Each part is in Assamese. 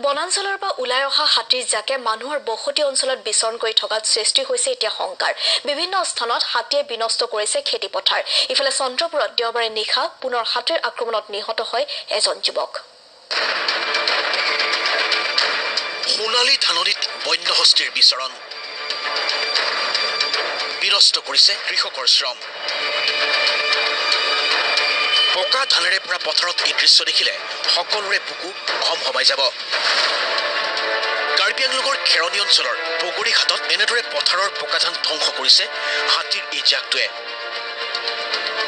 বনাঞ্চলৰ পৰা ওলাই অহা হাতীৰ জাকে মানুহৰ বসতি অঞ্চলত বিচৰণ কৰি থকাত সৃষ্টি হৈছে এতিয়া শংকাৰ। বিভিন্ন স্থানত হাতীয়ে বিনষ্ট কৰিছে খেতি পথাৰ। ইফালে চন্দ্ৰপুৰত দেওবাৰে নিশা পুনৰ হাতীৰ আক্ৰমণত নিহত হয় এজন যুৱক। সোণালী ধাননিত বন্যহস্তীৰ বিচৰণ বিনষ্ট কৰিছে কৃষকৰ শ্ৰম। পকা ধানেৰে ভৰা পথাৰত এই দৃশ্য দেখিলে সকলোৰে বুকু হম হমাই যাব। কাৰ্বি আংলঙৰ খেৰণি অঞ্চলৰ বগৰীঘাটত এনেদৰে পথাৰৰ পকা ধান ধ্বংস কৰিছে হাতীৰ এই জাকটোৱে।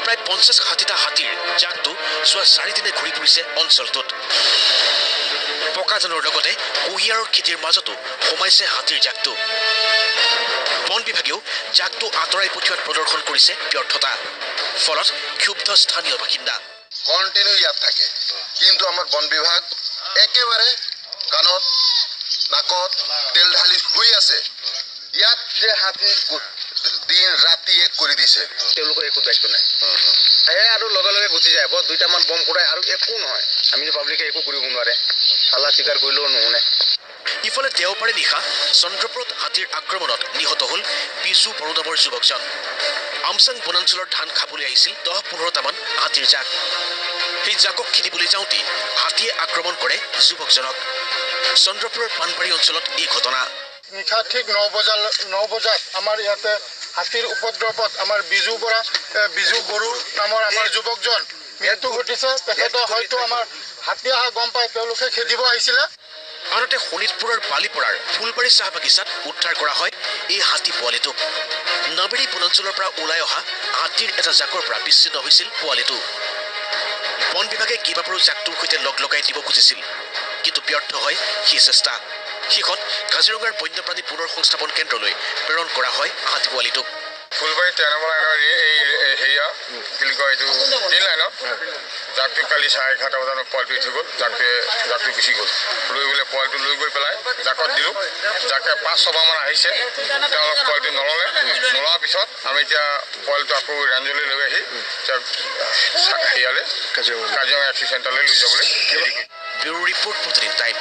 প্ৰায় 50-60টা হাতীৰ জাকটো যোৱা 4 দিনে ঘূৰি ফুৰিছে অঞ্চলটোত। পকা ধানৰ লগতে কুঁহিয়াৰৰ খেতিৰ মাজতো সোমাইছে হাতীৰ জাকটো। বন বিভাগেও জাকটো আঁতৰাই পঠিওৱাত প্ৰদৰ্শন কৰিছে ব্যৰ্থতা। ফলত ক্ষুব্ধ স্থানীয় বাসিন্দা। কণ্টিনিউ ইয়াত থাকে, কিন্তু আমাৰ বন বিভাগ একেবাৰে কাণত নাকত তেল ঢালি শুই আছে। ইয়াত যে হাতী দিন ৰাতি এক কৰি দিছে। তেওঁলোকৰ একো দায়িত্ব নাই। সেয়াই আৰু লগে লগে গুচি যায়। বছ, দুইটামান বম ফুটাই আৰু একো নহয়। আমি পাব্লিকে একো কৰিব নোৱাৰে, চালা স্বীকাৰ কৰিলেও নুশুনে। ইফালে দেওবাৰে নিশা চন্দ্ৰপুৰত হাতীৰ আক্ৰমণত নিহত হ'ল বিজু বড়ো নামৰ যুৱকজন। আমচাং বনাঞ্চলৰ ধান খাবলৈ আহিছিল 10-15টামান হাতীৰ জাক। সেই জাকক খেদিবলৈ যাওঁতেই হাতীয়ে আক্ৰমণ কৰে যুৱকজনক। চন্দ্ৰপুৰৰ পাণবাৰী অঞ্চলত এই ঘটনা। নিশা ঠিক 9 বজাত আমাৰ ইয়াতে হাতীৰ উপদ্ৰৱত আমাৰ বিজু বৰা, বিজু বড়ো নামৰ আমাৰ যুৱকজন মৃত্যু ঘটিছে। তেখেতে হয়তো আমাৰ হাতী অহা গম পাই তেওঁলোকে খেদিব আহিছিলে। আনহাতে শোণিতপুৰৰ বালিপৰাৰ ফুলবাৰী চাহ বাগিচাত উদ্ধাৰ কৰা হয় এই হাতী পোৱালিটোক। নামেৰী বনাঞ্চলৰ পৰা ওলাই অহা হাতীৰ এটা জাকৰ পৰা বিচ্ছিন্ন হৈছিল পোৱালিটো। বন বিভাগে কেইবাবাৰো জাকটোৰ সৈতে লগ লগাই দিব খুজিছিল, কিন্তু ব্যৰ্থ হয় সেই চেষ্টা। শেষত কাজিৰঙাৰ বন্যপ্ৰাণী পুনৰ সংস্থাপন কেন্দ্ৰলৈ প্ৰেৰণ কৰা হয় হাতী পোৱালিটোক। ফুলবাৰী 13 নম্বৰ লাইনৰ এই হেৰিয়া কি বুলি কয় এইটো তিন লাইনত জাকটো কালি 11:30 বজাত পোৱালিটো উঠি গ'ল। জাকটোৱে জাকটো গুচি গ'ল। লৈ গ'লে পোৱালিটো লৈ গৈ পেলাই জাকত দিলোঁ। জাকে পাঁচ ছবাৰমান আহিছে, তেওঁলোক পোৱালিটো নল'লে। নোলোৱাৰ পিছত আমি এতিয়া পোৱালিটো আকৌ ৰেঞ্জলৈ লৈ আহি হেৰিয়ালৈ কাজিৰঙা এফ চি চেণ্টাৰলৈ লৈ যাবলৈ। ব্যুৰ ৰিপৰ্ট, প্ৰতিদিন টাইম।